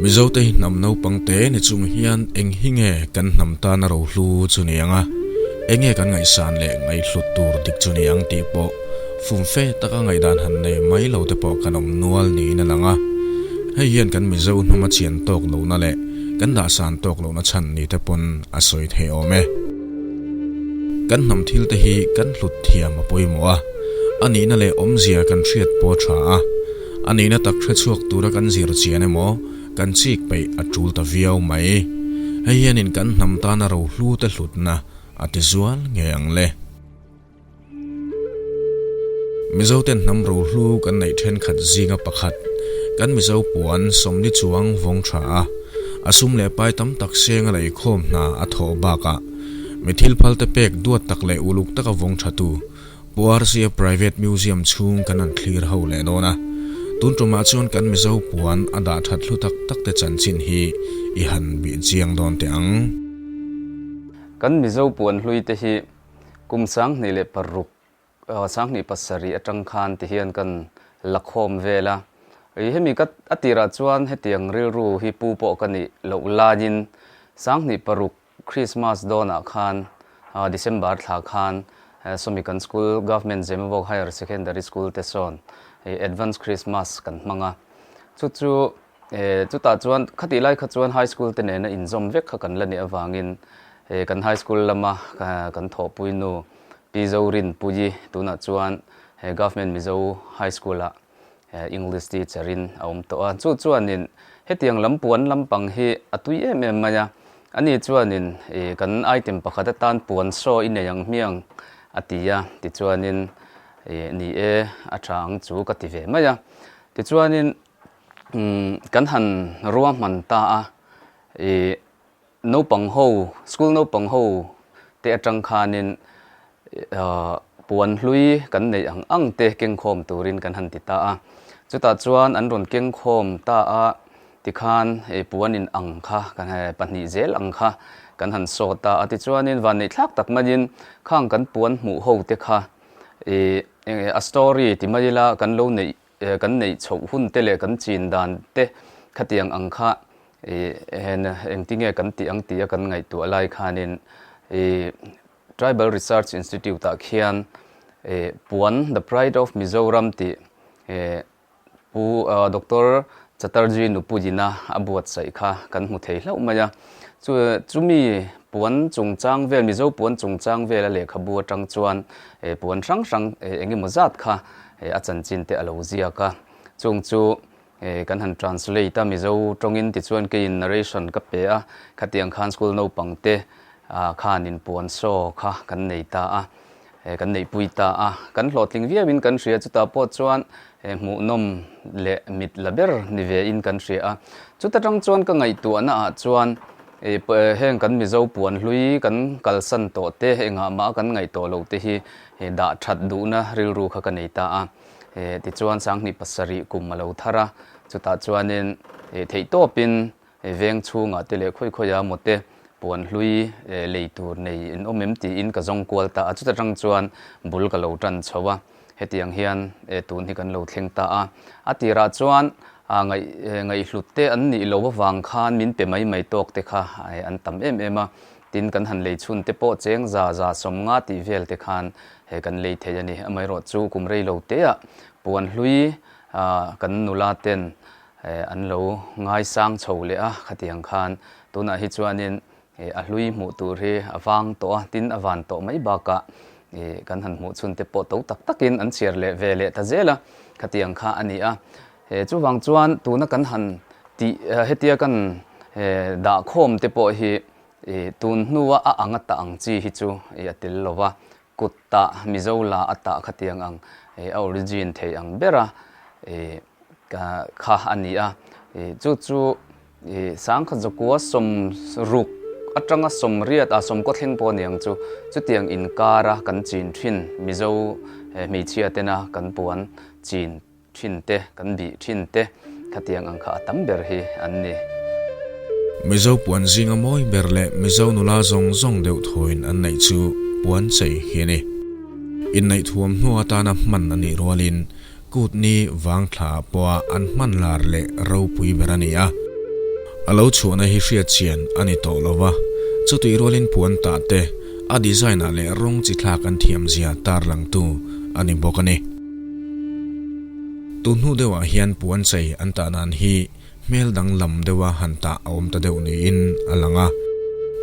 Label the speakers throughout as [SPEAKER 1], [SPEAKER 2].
[SPEAKER 1] Mizote hi hnam naupang te ni chung hian eng hi nge kan hnam tana rohlu chu ni ang a, eng nge kan ngaihsan leh ngaihhlut tur dik chu ni ang tih pawh fumfe taka ngaihdan han nei mai lo te pawh kan awm nual niin a lang a. Hei hian kan Mizo hnama chian tawk lohna leh kan dahsan tawk lohna chhan ni te pawn a sawi thei awm e. Kan hnam thil te hi kan hlut thiam a pawimawh a, a nihna leh awmzia kan hriat pawh a tha a, a nihna tak hre chhuak tura kan zir chian emaw kan chik peih a tul ta viau mai. Hei hianin kan hnam tana rohlu te hlutna a ti zual ngei ang le. Mizoten hnam rohlu kan neih thenkhat zinga pakhat, kan Mizo puan sawmli chuang vawng tha a, a sum leh pai tam tak senga leikhawm hna a thawh bakah mi thil phal te pek duat tak leh uluk taka vawng thatu Pu RCA Private Museum chhung kan han thlir ho leh dawn a. Tun tumah chuan kan Mizo puan a dah that hlu tak tak te chanchin hi i han bih chiang dawn teh ang.
[SPEAKER 2] Kan Mizo puan hlui te hi Kum 2006, 2007 atang khan ti hian kan la khawm vel a. Hemi ka a tirah chuan hetiang rilru hi pu pawh ka nih loh laiin 2006 Christmas dawnah khan December thla khan sawmi kan school Government Zemabawk Higher Secondary School te sawn Advance Christmas kan hmang a. Chu chu Chutah chuan khatih lai kha chuan high school te nena inzawm vek kha kan la nih avangin kan high school lama kan thawhpui nu Pi Zorinpuii tunah chuan Government Mizo High School ah English teacher in a awm tawh a. Chu chuanin hetiang lam puan lampang hi a tui em em mai a, ani chuanin kan item pakhat atan puan saw i nei ang hmiang a ti a, tichuanin ni e a tha ang chu ka ti ve mai a. Tichuanin Kan han ruahman ta a, ih naupang ho, school naupang ho te atang khanin puan hlui kan neih ang ang te kengkhawm turin kan han ti ta a. Chutah chuan an rawn kengkhawm ta a, tikhan puan in ang kha pahnih zel ang kha kan han sawt ta a. Tichuanin vanneih thlak tak maiin khang kan puan hmuh ho te kha ih a story ti mai ila kan lo neih Kan neih chhoh hun te leh kan chin dan te khatiang ang kha engtinge kan tih ang tia kan ngaihtuah lai khanin Tribal Research Institute ah khian puan The Pride of Mizoram tih Pu Doctor Chatterjee Nupuyina a buatsaih kha kan hmu thei hlauh mai a. Chumi puan chungchang vel, Mizo puan chungchang vela lehkhabu atang chuan puan hrang hrang engemaw zat kha a chanchin te a lo ziak a, chung chu kan han translate a, Mizo tawngin tichuan keiin narration ka pe a, khatiang khan school naupang te khanin puan saw kha kan nei ta a, kan neihpui ta a, kan hlawhtling viauin kan hria, chutah pawh chuan hmuhnawm leh mit la ber ni vein kan hria a, chuta tang chuan ka ngaihtuahna ah chuan heng kan Mizo puan hlui kan kalsan tawh te engah mah kan ngaih tawh loh te hi He dah that duhna rilru kha ka nei ta a, he tichuan 2007 kum a lo thar a, chutah chuanin he theihtawpin he veng chhungah te leh khawi khawiah maw te puan hlui lei tur nei in awm em tiin ka zawng kual ta a, chuta tang chuan bul ka lo tan chho a, hetiang hian tun hi kan lo thleng ta a, a tirah chuan ngaih ngaihhlut te an nih loh avang khan min pe mai mai tawk te kha an tam em em a. Tin, kan han lei chhun te pawh cheng za za 50 tih vel te khan he kan lei thei a ni. Amaherawh chu kum rei lo teah puan hlui kan nula ten an lo ngaisang chho leh a, khatiang khan tunah hi chuanin a hlui hmuh tur hi a vang tawh a, tin a van tawh mai bakah kan han hmuh chhun te pawh to tak takin an chhiar leh ve leh ta zel a, khatiang kha a ni a. Chuvang chuan tuna kan han tih hetia kan dahkhawm te pawh hi Tun hnua a ang a tah ang chi hi chu a tel lo va, kut tah, Mizo la a tah khatiang ang a origin thei ang bera kha a ni a. Chu chu 1960 atanga 80 a 90 thleng pawh a ni ang chu, chutiang inkara kan chin thin Mizo hmeichhia tena kan puan chin thin te, kan bih thin te khatiang ang kha a tam ber hi an ni.
[SPEAKER 1] Mizo puan zinga mawi ber leh Mizo nula zawng zawng deuh thawiin an neih chu puan chei hi a ni. Inneih thuam hnu atana hman a nih rualin kut ni vang thla ah pawha an hman lar leh ropui ber a ni a. A lo chhuahna hi hriat chian a ni tawh lo va, chutih rualin puan tah te, a design ah leh rawng chi thlak an thiam zia tarlangtu a ni bawk a ni. Tun hnu deuhah hian puan chei an tah dan hi hmel danglam deuha han tah a awm ta deuh niin a lang a.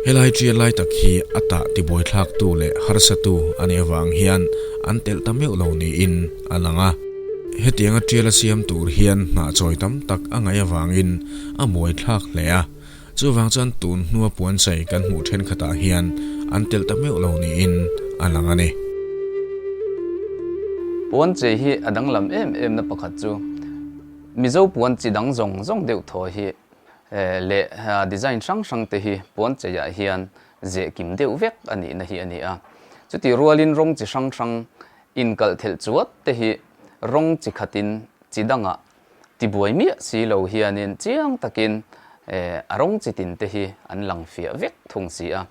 [SPEAKER 1] Helai ṭial lai tak hi a tah tibuaithlaktu leh harsatu a nih avang hian an telh ta meuh lo niin a lang a. Hetianga ṭiala siam tur hian hnah chawi tam tak a ngaih avangin a buaithlak hle a. Chuvang chuan tun hnua puanchei kan hmuh thenkhatah hian an telh ta meuh lo niin a lang a ni.
[SPEAKER 2] Puanchei hi a danglam em em na pakhat chu Mizo puan chi dang zawng zawng deuh thaw hi leh design hrang hrang te hi puancheiah hian zeh kim deuh vek a nihna hi a ni a. Chutih rualin rawng chi hrang hrang inkalh thelh chuat te hi rawng chi khatin chi dangah tibuai miah si lo hianin chiang takin a rawng chi tin te hi an lang fiah vek thung si a.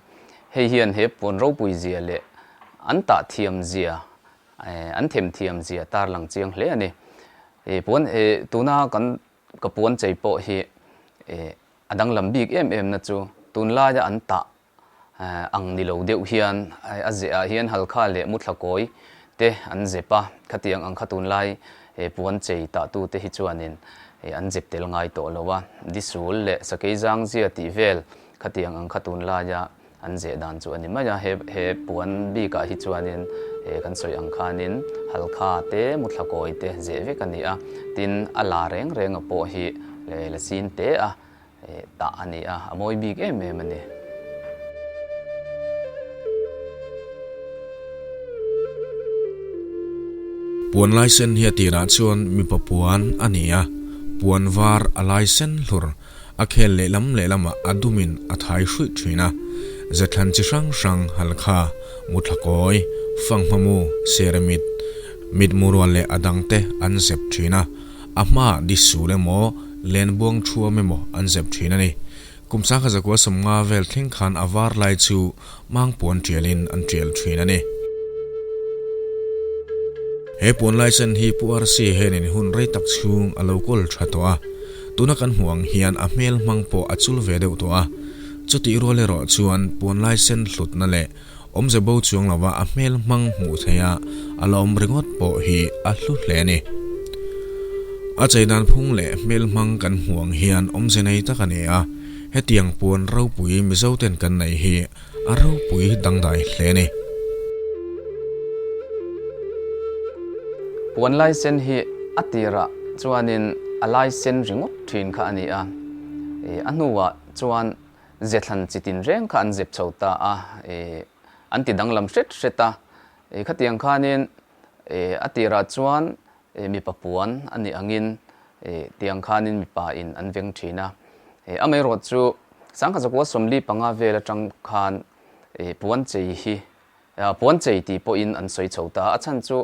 [SPEAKER 2] Hei hian he puan ropui zia leh an tah thiam zia, an them thiam zia tarlang chiang hle a ni. Puan tuna kan ka puan chei pawh hi a danglam bik em em na chu tunlaia an tah ang ni lo deuh hian a zeh ah hian halkha leh muthla kawi te an zep a, khatiang ang kha tunlai puan chei tah tu te hi chuanin an zep tel ngai tawh lo a, disul leh sakei zang zia tih vel khatiang ang kha tunlaia an zeh dan chu a ni mai a, he he puan bik ah hi chuanin kan sawi ang khanin halkha te muthla kawi te zeh vek a ni a, tin a la reng reng a pawh hi la sin te a. Tah a ni a, a mawi bik em em a ni.
[SPEAKER 1] Puan lai sen hi a tirah chuan mipa puan a ni a, puan var a lai sen hlur, a khel lehlam lehlamah a dumin a thai hruih thin a. Zethlan chi hrang hrang, halkha, muthlakawi, fanghmamu, seremit, mitmurual leh a dangte an zep thin a. A hmaah disul emaw, lenbuang thuam emaw an zep thin a ni. Kum sangkhat zakua 50 vel thleng khan a var lai chu mangpuan tialin an tial thin a ni. He puan lai sen hi Pu RC hianin hun rei tak chhung a lo kawl tha tawh a. Tuna kan hmuh ang hian a hmel hmang pawh a chul ve deuh tawh a. Chutih rual erawh chuan puan lai sen hlutna leh Awmze bo chuang lova a hmel hmang hmuh theih a, a la awm ringawt pawh hi a hlu hle a ni. A chei dan phung leh hmel hmang kan hmuh ang hian awmze nei tak a ni a, hetiang puan ropui Mizo ten kan neih hi a ropui dangdai hle a ni.
[SPEAKER 2] Puan lai sen hi a tirah chuanin a lai sen ringawt thin kha a ni a, a hnuah chuan Zethlan chi tin reng kha an zep chho ta a, an ti danglam hret hret a. Khatiang khanin a tirah chuan mipa puan a nih angin tiang khanin mipa in an veng thin a. Amaherawh chu sangkhat zakua 45 vel atang khan puan chei hi puan chei tih pawhin an sawi chho ta a. A chhan chu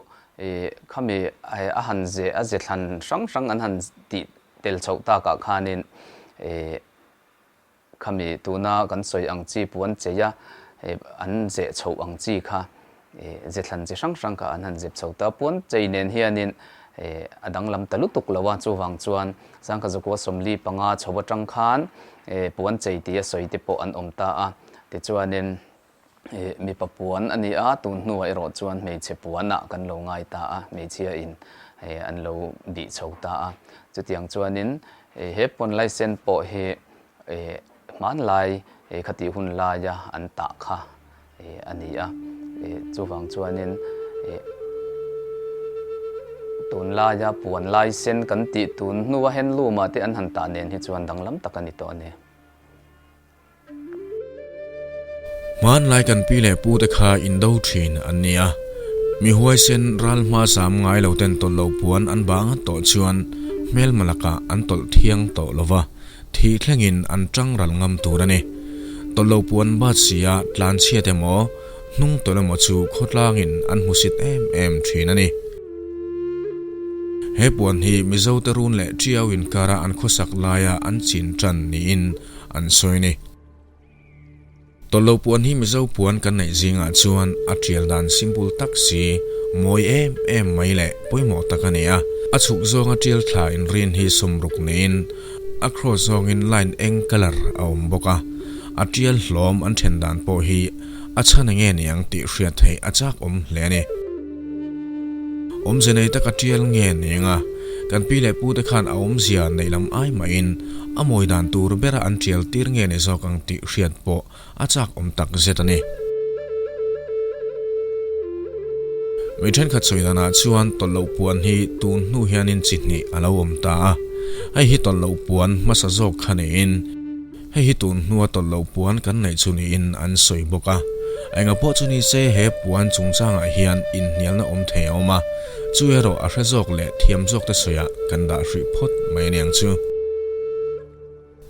[SPEAKER 2] khami a han ze a zethlan hrang hrang an han tih tel chhoh takah khanin Khami tuna kan sawi ang chi puan chei a, an zeh chhoh ang chi kha zethlan chi hrang hrang kha an han zep chho ta. Puan chei nen hianin a danglam ta lutuk lo a, chuvang chuan sangkhat zakua 45 chho atang khan puan chei tia sawi te pawh an awm ta a. Tichuanin mipa puan a ni a, tun hnuah erawh chuan hmeichhe puanah kan lo ngai ta a, hmeichhia in an lo bih chho ta a. Chutiang chuanin he puan laisen pawh hi hmanlai khatih hun laia an tah kha a ni a. Chuvang chuanin tunlaia puan laisen kan tih tun hnua handloom ah te an han tah nen hi chuan danglam tak a ni tawh a ni.
[SPEAKER 1] Hmanlai kan pi leh pu te kha indo thin an ni a, mi huaisen ral hma zam ngai lo ten tawlh loh puan an bah ngat tawh chuan hmelma lakah an tawlh thiang tawh lo va, thih thlengin an tang ral ngam tur a ni. Tawlh loh puan bat si a tlan chhiat emaw, hnung tawlh emaw chu khawtlangin an hmusit em em thin a ni. He puan hi Mizote run leh Tiau inkara an khawsak laia an chin tan niin an sawi ni. Tawlhlo puan hi Mizo puan kan neih zingah chuan a tial dan simple tak si, mawi em em mai leh pawimawh tak a ni a. A chhuk zawnga tial thla inrin hi 60 niin. A cross zawngin line eng colour a awm bawk a, a tial hlawm an then dan pawh hi a chhan enge niang tih hriat theih a chak awm hle a ni. Awmze nei taka tial nge ning a, kan pi leh pu te khan a awmzia neih lam ai mahin a mawi dan tur bera an tial tir nge ni zawk ang tih hriat pawh a chak awm tak zet a ni. Mi thenkhat sawi danah chuan tawlh loh puan hi tun hnu hianin chi hnih a lo awm ta a, hei hi tawlh loh puan hmasa zawk kha niin hei hi tun hnua tawlh loh puan kan neih chu niin an sawi bawk a. Enga pawh chu ni se he puan chungchangah hian inhnialna awm thei a awm a, chu erawh a hre zawk leh thiam zawk te sawiah kan dah hrih phawt mai aniang chu.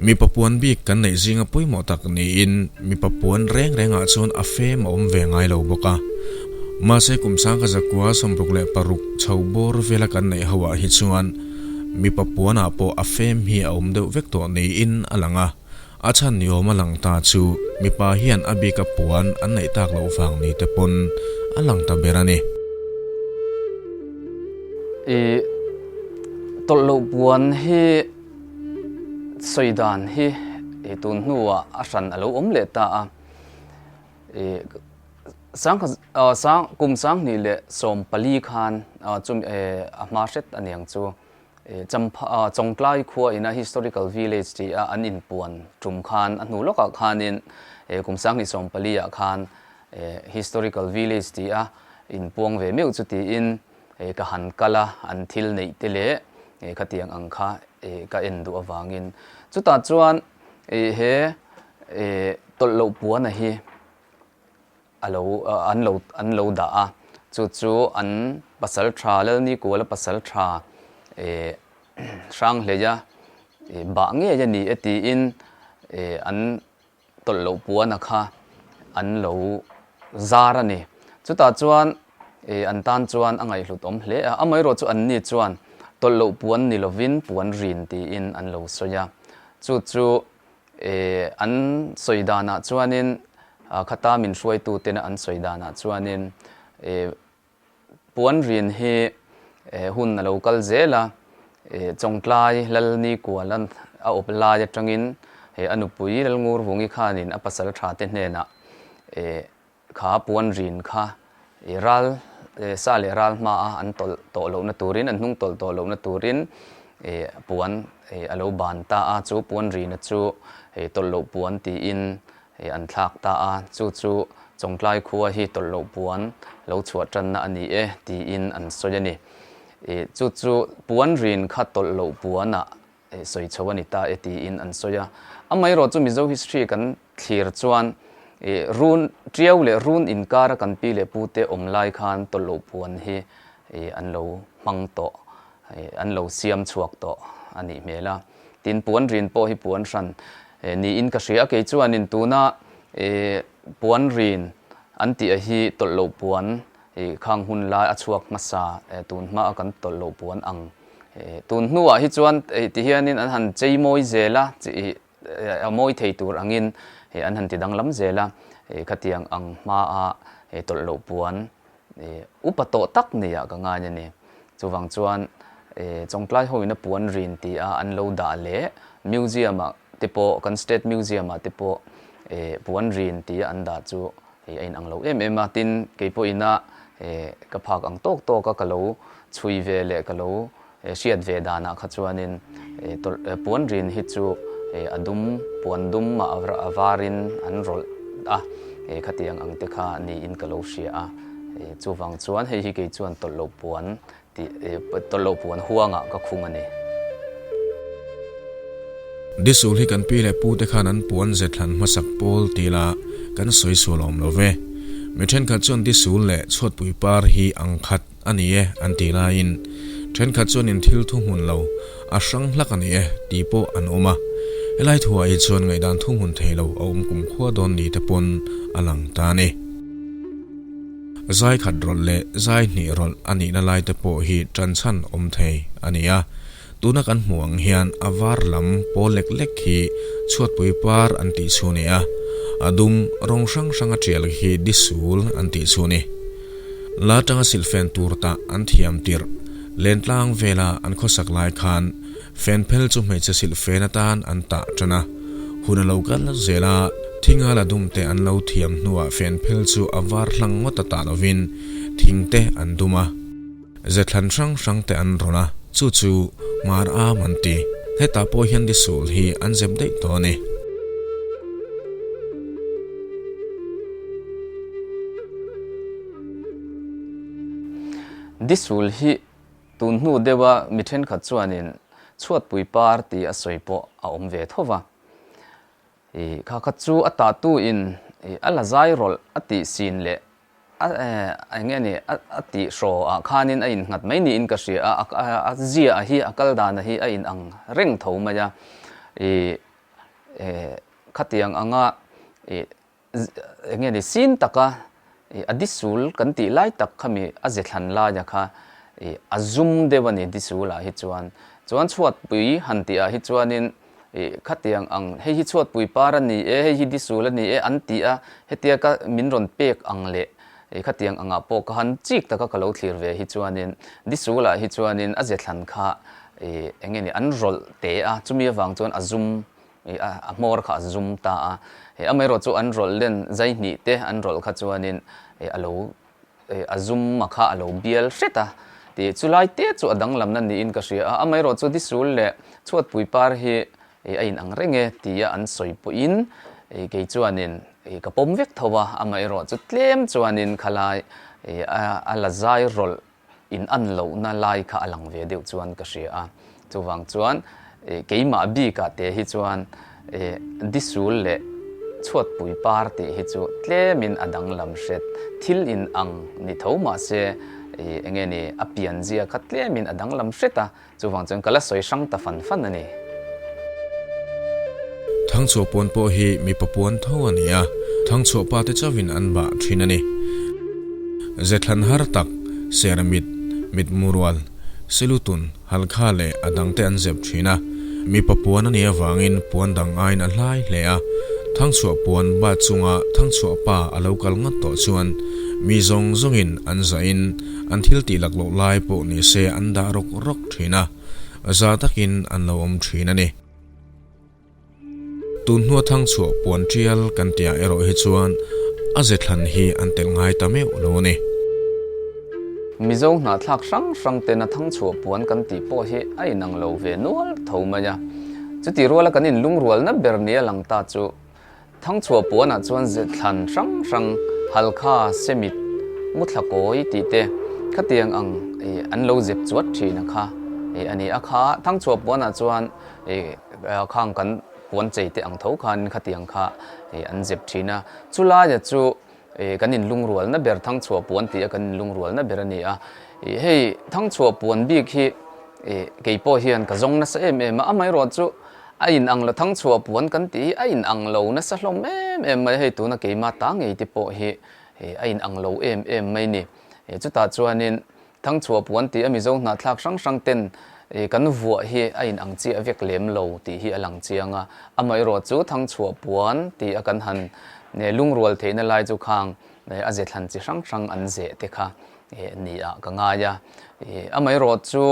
[SPEAKER 1] Mipa puan bik kan neih zinga pawimawh tak niin mipa puan reng rengah chuan a fem a awm ve ngai lo bawk a. Mahse kum sangka zakua 66 chho bawr vela kan neih ho ah hi chuan mipa puanah pawh a fem hi a awm deuh vek tawh niin a lang a. A chhan ni awm a lang ta chu mipa hian a bika puan an neih tak loh vang ni te pawn a lang ta ber a ni.
[SPEAKER 2] I tawlh loh puan hi. Sawi dan hi i tun hnuah a hran a lo awm leh ta a, i sangkhat sang kum sanghnih leh 14 khan chumi a hma hret a niang chu i champha Chawngtlai khua ina historical village tih a an inpuan tum khan a hnu lawkah khanin kum sanghnih 14 ah khan historical village tih a inpuang ve meuh chu tiin ka han kal a, an thil neih te leh khatiang ang kha ka en duh avangin chutah chuan he tawlh loh puana hi a lo an lo an lo dah a, chu chu an pasal tha Lalnikuala pasal tha Hranghleia bah ngei a ni e tiin an tawlh loh puana kha an lo zar a ni. Chutah chuan an tan chuan a ngaihhlut awm hle a, amaherawh chu anni chuan tawlh loh puan ni lovin puan rin tiin an lo sawi a. Chu chu an sawi danah chuanin khata min hruaitutena an sawi danah chuanin Puan rin hi hun a lo kal zel a, Chawngtlai Lalni kual a awp lai atangin a nupui Lalngurvungi khanin a pasal tha te hnenah kha puan rin kha ral sa leh ral hmaa an tawlh tawh lohna turin, an hnung tawlh tawh lohna turin puan a lo ban ta a, chu puan rina chu tawlh loh puan tiin Hei an thlak ta a, chu chu Chawngtlai khua hi tawlh loh puan lo chhuah tanna a ni e tiin an sawi a ni. Ih chu chu puan rin kha tawlh loh puanah sawi chho a ni ta e tiin an sawi a. Amaherawh chu Mizo history kan thlir chuan ih run tiau leh run inkara kan pi leh pute awm lai khan tawlh loh puan hi ih an lo hmang tawh an lo siam chhuak tawh a nih hmel a. Tin puan rin pawh hi puan hran niin ka hria a, kei chuanin tuna puan rin an tih a hi tawlh loh puan khang hun lai a chhuak hmasa tun hma a kan tawlh loh puan ang tun hnuah hi chuan ti hianin an han chei mawi zel a, a mawi thei tur angin an han ti danglam zel a, khatiang ang hma a tawlh loh puan Upa tawh tak nia ka ngai a ni. Chuvang chuan Chawngtlai hoin a puan rin ti a an lo dah leh Museum ah te pawh kan State Museum ah te pawh puan rin ti a an dah chu a inang lo em em a. Tin, kei pawhin a ka phak ang tawk tawk a ka lo chhui ve leh ka lo Hriat ve danah kha chuanin puan rin hi chu a dum, puan dum a varin an rawlh a, khatiang ang te kha niin ka lo hria a. Chuvang chuan hei hi kei chuan tawlh loh puan tih, tawlh loh puan huangah ka khung a ni.
[SPEAKER 1] Disul hi kan pi leh pu te khan an puan ze thlan hmasak pawl ti la kan sawi sual awm lo ve. Mi thenkhat chuan disul leh chhuatpui par hi ang khat. A ni e, an ti laiin thenkhat chuanin thil thuhmun lo, a hrang hlak a ni e tih pawh an awm a. Helai thuah hi chuan ngaihdan thuhmun thei lo a awm kumkhua dawn ni te pawn a lang ta a ni. Zai khat rawlh leh zai hnih rawlh a nihna lai te pawh hi tanchhan awm thei a ni a. Tuna kan hmuh ang hian a var lam pawl lek lek hi chhuatpui par an tih chu a ni a, a dum rawng hrang hrang a tial hi disul an tih chu a ni. La atanga silhfen tur tah an thiam tirh, lentlang vela an khawsak lai khan. Fen phel chu hmeichhe silh fen atan an tah tan a, hun a lo kal zel a, thinga la dum te an lo thiam hnuah fen phel chu a var hlang ngawt a tah lovin thing te an dum a, ze thlan hrang hrang te an rawn a, chu chu mar am an ti. Hetah pawh hian disul hi an zep daih tawh a ni.
[SPEAKER 2] Disul hi Tun hnu deuha mi thenkhat chuanin chhuatpui par tih a sawi pawh a awm ve tho va. I kha kha chu a tahtu in a la zai rawlh a tih sin leh a eng nge ni a tih hraw ah khanin a innghat mai niin ka hria a, a zia a hi a kal dan a hi a inang reng tho mai a. I khatiang anga i Eng nge ni sin taka a disul kan tih lai tak khami a ze thlan laia kha a zum deuh a ni disul ah hi chuan. Chuan chhuatpui han tih ah hi chuanin khatiang ang hei hi chhuatpui par a ni e, hei hi disul a ni e an ti a, hetia ka min rawn pek ang leh khatiang angah pawh ka han chik taka ka lo thlir ve hi chuanin disul ah hi chuanin a ze thlan kha eng nge ni an rawlh te a, chumi avang chuan a zum A hmawr kha a zum ta a, amaherawh chu an rawlh len zai hnih te an rawlh kha chuanin a lo a zum a kha a lo bial hret a tih chu lai te chu a danglamna niin ka hria a, amaherawh chu disul leh chhuatpui par hi a inang reng e tia an sawi pawhin kei chuanin ka pawm vek tho a, amaherawh chu tlem chuanin khalai a la zai rawlh in an lohna lai kha a lang ve deuh chuan ka hria a, chuvang chuan keimah bikah te hi chuan disul leh chhuatpui par tih hi chu tlemin a danglam hret, thil in ang ni tho mahse enge ni a pianzia kha tlemin a danglam hret a. Chuvang chuan ka la sawi hrang ta fan fan a ni.
[SPEAKER 1] Thangchhuah puan pawh hi mipa puan tho a ni a, thangchhuah pa te chauhin an bah thin a ni. Zethlan har tak, Sermit, Mitmurual, Selutun, Halkha leh a dangte an zep thin a. Mipa puan a nih avangin puan dang aiin a hlai hle a, thangchhuah puan bat chunga thangchhuah pa a lo kal ngat tawh chuan mi zawng zawngin an zahin An thil tih lak loh lai pawh ni se an dah rawk rawk thin a, za takin an lo awm thin a ni. Tun hnua thangchhuah puan tial kan tihah erawh hi chuan a ze thlan hi an telh ngai ta meuh lo a ni.
[SPEAKER 2] Mizo hnahthlak hrang hrang tena thangchhuah puan kan tih pawh hi a inang lo ve nual tho mai a. Chutih ruala kan inlungrualna ber nia lang ta chu Thangchhuah puanah chuan thlan hrang hrang, Halkha, Semit, Muthla kawi tih te khatiang ang an lo zep chuat thin a kha a ni a. Kha thangchhuah puanah chuan khang kan puan chei te ang tho khanin khatiang kha an zep thin a. Chulaia chu kan inlungrualna ber thangchhuah puan tih a kan inlungrualna ber a ni a. Hei thangchhuah puan bik hi kei pawh hian ka zawng nasa em em a, amaherawhchu chu A in ang lo thang chhuah puan kan tih hi a in ang lo nasa hlawm em em mai a, hei tuna keima ta ngei te pawh hi a in ang lo em em mai ni. Chutah chuanin thang chhuah puan tih a Mizo hnahthlak hrang hrang ten kan vuah hi a in ang chiah vek lem lo tih hi a lang chiang a, amaherawh chu thang chhuah puan tih a kan han lungrual theihna lai chu khang a ze thlan chi hrang hrang an zeh te kha ni ah ka ngai a, amaherawh chu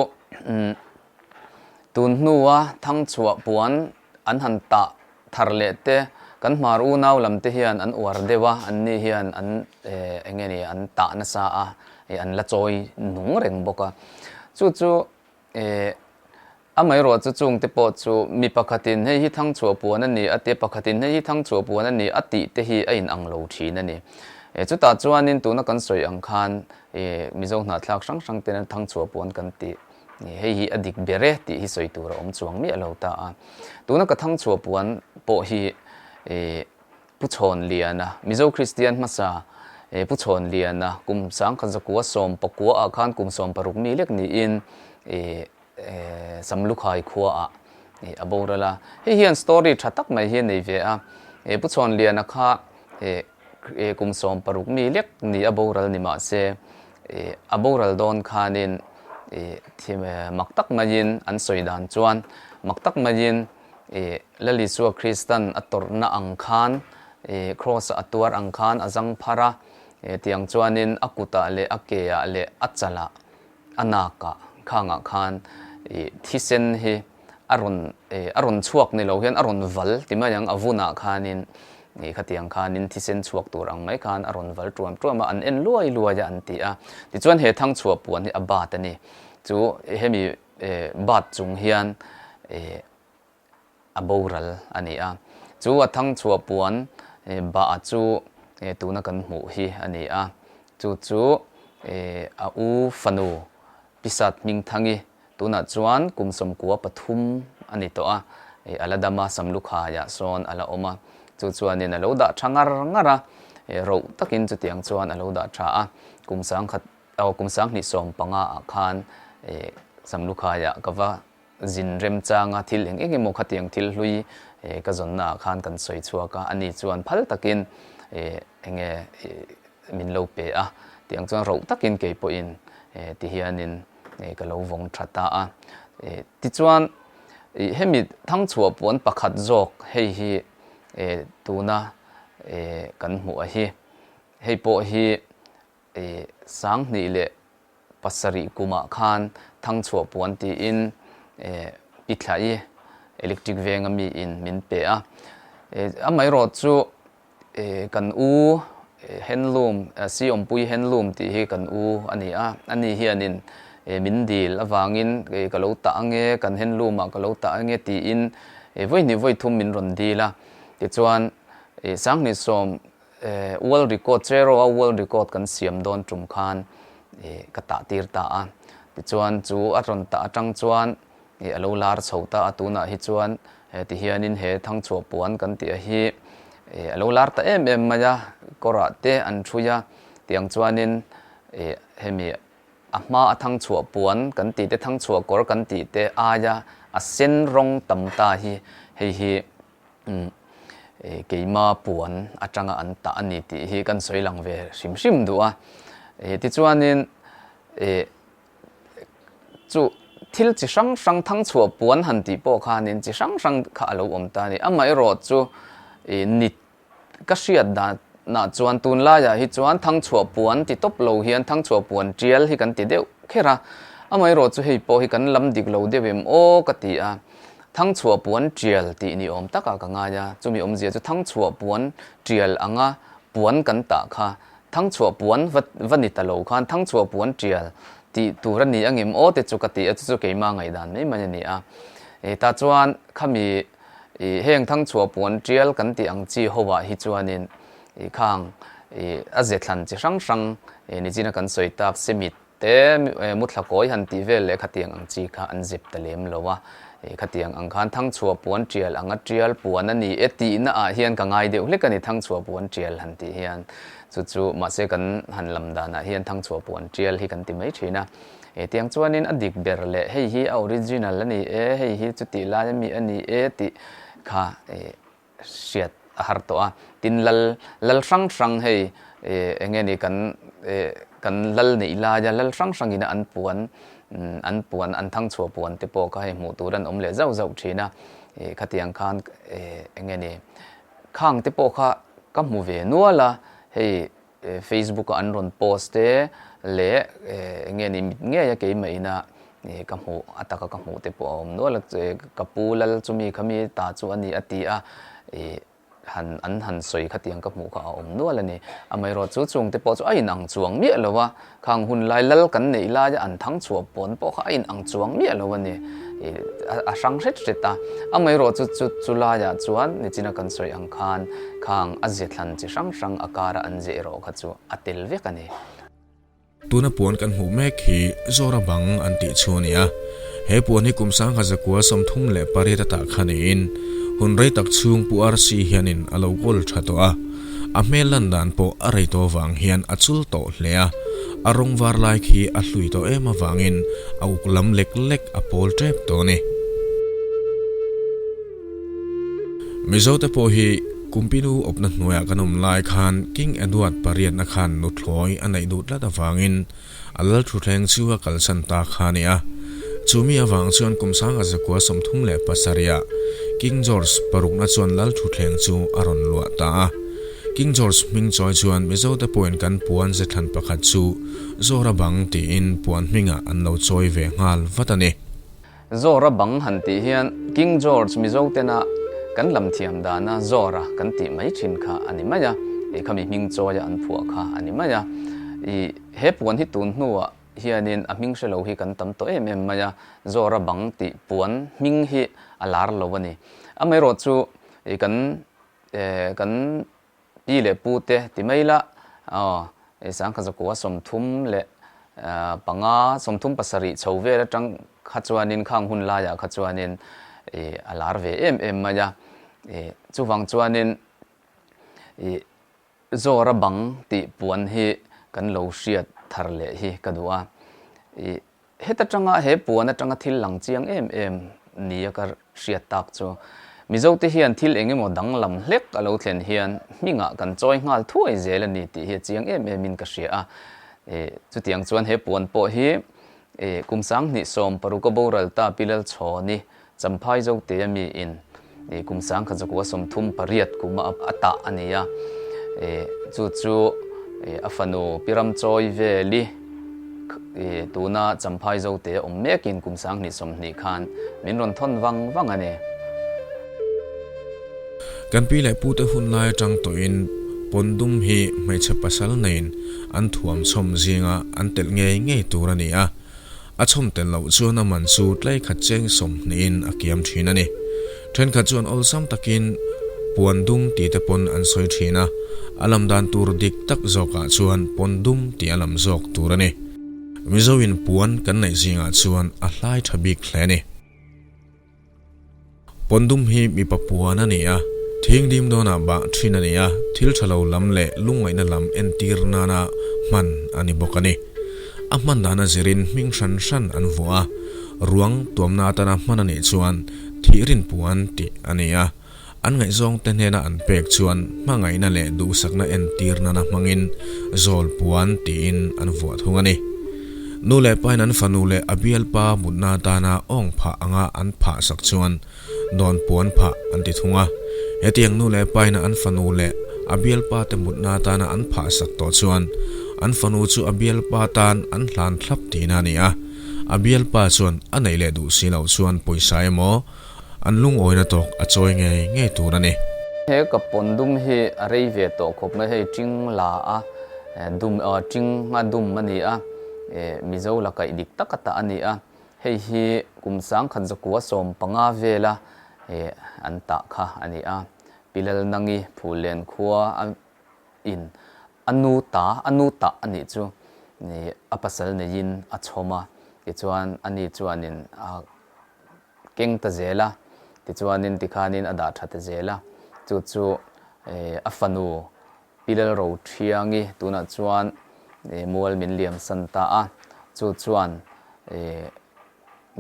[SPEAKER 2] Tun hnua thangchhuah puan an han tah thar leh te, kan hmar unau lam te hian an uar deuh a, an ni hian an eng nge ni an tah nasa a, an la chawi nung reng bawk a. Chu chu amaherawh chu chung te pawh chu mi pakhatin hei hi thangchhuah puan a ni a tia, pakhatin hei hi thangchhuah puan a ni a tih te hi a inang lo thin a ni. Chutah chuanin tuna kan sawi ang khan Mizo hnahthlak hrang hrang ten thangchhuah puan kan tih. Hei hi a dik ber e tih hi sawi tur a awm chuang miah lo ta a. Tuna ka thangchhuah puan pawh hi Pu Chhawnliana, Mizo Kristian hmasa Pu Chhawnliana kum sangkhat zakua sawm pakua ah khan kum sawm paruk mi lek niin Samlukhai khua ah a boral a. Hei hian story tha tak mai hi a nei ve a. Pu Chhawnliana kha kum 16 mi lek ni a boral ni mah se, a boral dawn khanin mak tak maiin an sawi dan chuan mak tak maiin Lal Isua Kristan a tawrhna ang khan Kraws-a a tuar ang khan a zang phar a, tiang chuanin a kutah leh a keah leh a chalah a nakah khangah khan thisen hi. a rawn a rawn chhuak ni lo hian a rawn val ti mai ang a vunah khanin ih khatiang khanin thisen chhuak tur ang mai khan a rawn val tuam tuam a, an en luai luai a an ti a. Tichuan he thangchhuah puan hi a bat a ni. Chu hemi bat chung hian ih a boral a ni a. Chu a thangchhuah puan bah chu tuna kan hmuh hi a ni a. Chu chu a u fanu Pisat Hmingthangi tunah chuan kum 13 a ni tawh a, a la dam a, Samlukhaiah sawn a la awm a. Chu chuanin a lo dah tha ngar ngar a, roh takin chutiang chuan a lo dah tha a. Kum sangkhat aw kum 2015 ah khan Samlukhaiah ka va Zin remchanga thil eng eng emaw khatiang thil hlui ka zawnna ah khan kan sawi chhuak a, ani chuan phal takin eng nge min lo pe a, tiang chuan roh takin kei pawhin ti hianin ka lo vawng tha ta a. Tichuan hemi thangchhuah puan pakhat zawk hei hi tuna kan hmuh a hi, hei pawh hi 2007 kumah khan Thangchhuah puan tiin Pi Thlai Electric venga miin min pe a. Amaherawh chu kan u handloom, Siawmpui handloom tih hi kan u a ni a. Ani hianin min dil avangin ka lo tah ange, kan handloom ah ka lo tah ange tiin vawi hnih vawi thum min rawn dil a. Tichuan 2010 World record Cheraw a world record kan siam dawn tum khan ka tah tir ta a, tichuan chu a rawn tah atang chuan a lo lar chho ta a, tunah hi chuan ti hianin he thangchhuah puan kan tih a hi a lo lar ta em em mai a, kawrah te an thui a, tiang chuanin hemi a hma a thangchhuah puan kan tih te thangchhuah kawr kan tih te aia a sen rawng tam ta hi hei hi Keima puan atanga an tah a ni tih hi kan sawi lang ve hrim hrim duh a. Tichuanin chu thil chi hrang hrang thangchhuah puan han tih pawh khanin chi hrang hrang kha a lo awm ta a ni. Amaherawh chu ni Ka hriat danah chuan tunlaiah hi chuan thangchhuah puan ti tawp lo hian thangchhuah puan tial hi kan ti deuh kher a, amaherawh chu hei pawh hi kan lam dik lo deuh em aw ka ti a, thangchhuah puan tial tih ni awm takah ka ngai a, chumi awmzia chu thangchhuah puan tial anga puan kan tah kha thangchhuah puan va va ni ta lo khan thangchhuah puan tial tih tur a ni angem aw te chu ka ti a, chu chu keimah ngaihdan mai mai a ni a, tah chuan khami Ih heng thangchhuah puan tial kan tih ang chi ho ah hi chuanin ih khang ih a ze thlan chi hrang hrang ih nichina kan sawi tak cement te muthla kawi han tih vel leh khatiang ang chi kha an zep ta lem lo a, ih khatiang ang khan thangchhuah puan tial anga tial puan a ni e tihna ah hian ka ngai deuh hlek a ni thangchhuah puan tial han tih hian chu chu mahse kan han lam dan ah hian thangchhuah puan tial hi kan ti mai thin a. Hetiang chuanin a dik ber leh hei hi a original a ni e, hei hi chutih lai ami a ni e tih kha hriat a har tawh a. Tin lal lal hrang hrang hei eng nge ni kan kan lal neih laia lal hrang hrangin an puan an puan an thangchhuah puan te pawh kha hei hmuh tur an awm leh zauh zauh thin a. Khatiang khan eng nge ni khang te pawh kha ka hmu ve nual a, hei Facebook a an rawn post te leh eng nge ni mit ngei a keimah ina ka hmuh a taka ka hmuh te pawh a awm nual a ka pu lal chumi kha mi ta chu a ni a ti a ih han an han sawi khatiang ka hmuh kha a awm nual a ni. Amaherawh chu chung te pawh chu a inang chuang miah lo a, khang hun lai lal kan neih laia an thang chhuah pawn pawh kha a inang chuang miah lo a ni. Ih a hrang hret hret a, amaherawh chu chu chu laiah chuan nichina kan sawi ang khan Khang a ze thlan chi hrang hrang a kara an ze erawh kha chu a tel vek a ni.
[SPEAKER 1] Tuna puan kan hmuh mek hi Zora bang an tih chu a ni a. He puan hi kum 1938 a tah kha niin hun rei tak chhung Pu RC hianin a lo kawl tha tawh a. A hmel lan dan pawh a rei tawh avang hian a chul tawh hle a. A rawng var lai khi a hlui tawh em avangin a uk lam lek lek a pawl tep tawh a ni. Mizote pawh hi Kumpinu awpna hnuaiah kan awm lai khan King Edward pariatna khan nuthlawi a neih duh tlat avangin a lal thutthleng chu a kalsan ta kha a ni a. Chumi avang chuan kum 1937 ah King George parukna chuan lal thutthleng chu a rawn luah ta a. King George hming chawi chuan Mizote pawhin kan puan ze thlan pakhat chu Zora bang tiin puan hmingah an lo chawi ve nghal vat a ni.
[SPEAKER 2] Zawra bang han tih hian King George Mizo tena kan lam thiam dana Zawra kan tih mai thin kha a ni mai a, ih khami hming chawia an phuah kha a ni mai a. Ih he puan hi tun hnuah hianin a hming hre lo hi kan tam tawh em em mai a, Zawra bang tih puan hming hi a lar lo a ni. Amaherawh chu ih kan kan Pi leh pu te ti mai la, aw, Sangkhazakua 35, 37 chho vel atang kha chuanin khang hun laiah kha chuanin ih a lar ve em em mai a. Ih chuvang chuanin ih Zawra bang tih puan hi kan lo hriat thar leh hi ka duh a. Ih Heta tanga he puan atanga thil lang chiang em em nia ka hriat tak chu Mizote hian thil eng emaw danglam hlek a lo thlen hian hmingah kan chawi nghal thuai zel a ni tih hi a chiang em emin ka hria a. Chutiang chuan he puan pawh hi kum 2016 a boral ta Pi Lalchhawni Champhai Zote a mi in kum 1938 kuma a tah a ni a, chu chu a fanu Pi Ramchawi Veli tuna Champhai Zote a awm mekin kum 2020 khan min rawn thawn vang vang a ni.
[SPEAKER 1] Kan pi leh pute hun lai atang tawhin Pawndum hi hmeichhe pasal neiin an thuam chhawm zinga an telh ngei ngei tur a ni a. A chhawm tel loh chuan a man chu tlai khat cheng 20in a kiam thin a ni. Thenkhat chuan awlsam takin puan dum tih te pawn an sawi thin a, a lam dan tur dik tak zawkah chuan pawn dum tih a lam zawk tur a ni. Mizoin puan kan neih zingah chuan a hlai tha bik hle a ni. Pawndum hi mipa puan a ni a, thing dim dawnah bah thin a ni a, thil tha lo lam leh lungngaihna lam entir nana hman a ni bawk a ni. A hman dana zirin hming hran hran an vuah a, ruang tuamna atana hman a nih chuan thihrin puan tih a ni a, an ngaihzawng te hnena an pek chuan hmangaihna leh duhsakna entir nana hmangin zawl puan tiin an vuah thung a ni. Nu leh pain an fanu leh a bialpa mutna atana awng phah anga an phah sak chuan dawn puan phah an ti thung a. Hetiang nu leh paina an fanu leh a bialpa te mutna atana an phah sak tawh chuan an fanu chu a bialpa tan an hlan thlap tihna a ni a. A bialpa chuan a neih leh duh si loh chuan pawisa emaw an lungawina tawk a chawi ngei ngei tur a ni.
[SPEAKER 2] He ka pawn dum hi a rei ve tawh khawp mai, hei ṭing la a dum aw ṭing a dum a ni a, Mizo la kaih dik tak a tah a ni a, hei hi kum 1915 vela an tah kha a ni a, Pi Lalnangi Phullen khua a in a nu ta a nu tah a nih chu a pasal neiin a chhawm a, tichuan ani chuanin a keng ta zel a, tichuanin tikhanin a dah tha ta zel a, chu chu a fanu Pi Lalrothiangi tunah chuan mual min liam san ta a, chu chuan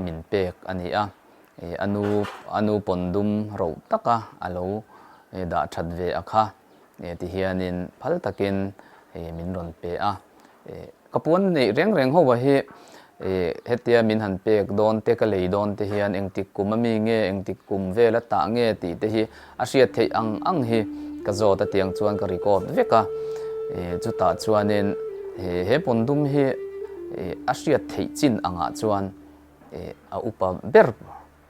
[SPEAKER 2] min pek a ni a, a nu a nu pawn dum roh taka a lo dah that ve a kha tihianin phal takin min rawn pe a. Ka puan neih reng reng ho hi hetia min han pek dawn te ka lei dawn te hian engtik kum a mi nge engtik kum vel a tah nge tih te hi a hriat theih ang ang hi ka zawt a tiang chuan ka record vek a chutah chuanin he pawn dum hi a hriat theih chin angah chuan a upa ber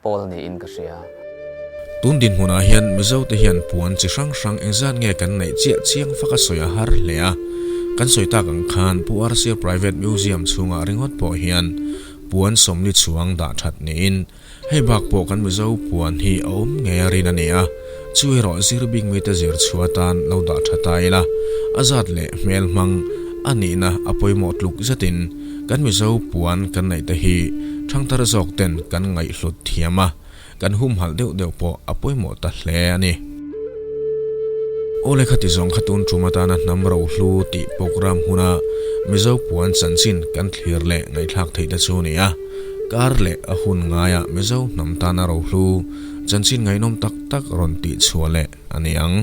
[SPEAKER 2] pawl niin ka hria.
[SPEAKER 1] Tun dinhmunah hian Mizote hian puan chi hrang hrang engzat nge kan neih chiah chiang fak a sawi a har hle a. Kan sawi tak ang khan Pu Arsia Private Museum chhungah ringawt pawh hian puan 40 chuang dah that niin hei bak pawh kan Mizo puan hi a awm ngei a rin a ni a. Chu erawh zir bik mite zir chhuah atan lo dah tha ta ila a zat leh hmel hmang a nihna a pawimawh tluk zetin Kan Mizo puan kan neih te hi thangthar zawk ten kan ngaihhlut thiam a, kan humhalh deuh deuh pawh a pawimawh ta hle a ni. Aw lehkha ti zawng kha tun tum atana hnam rohlu tih program huna Mizo puan chanchin kan thlir leh ngaihthlak theih te chu a ni a, kar leh a hun ngaia Mizo hnam tana rohlu chanchin ngaihnawm tak tak rawn tih chhuah leh a ni ang.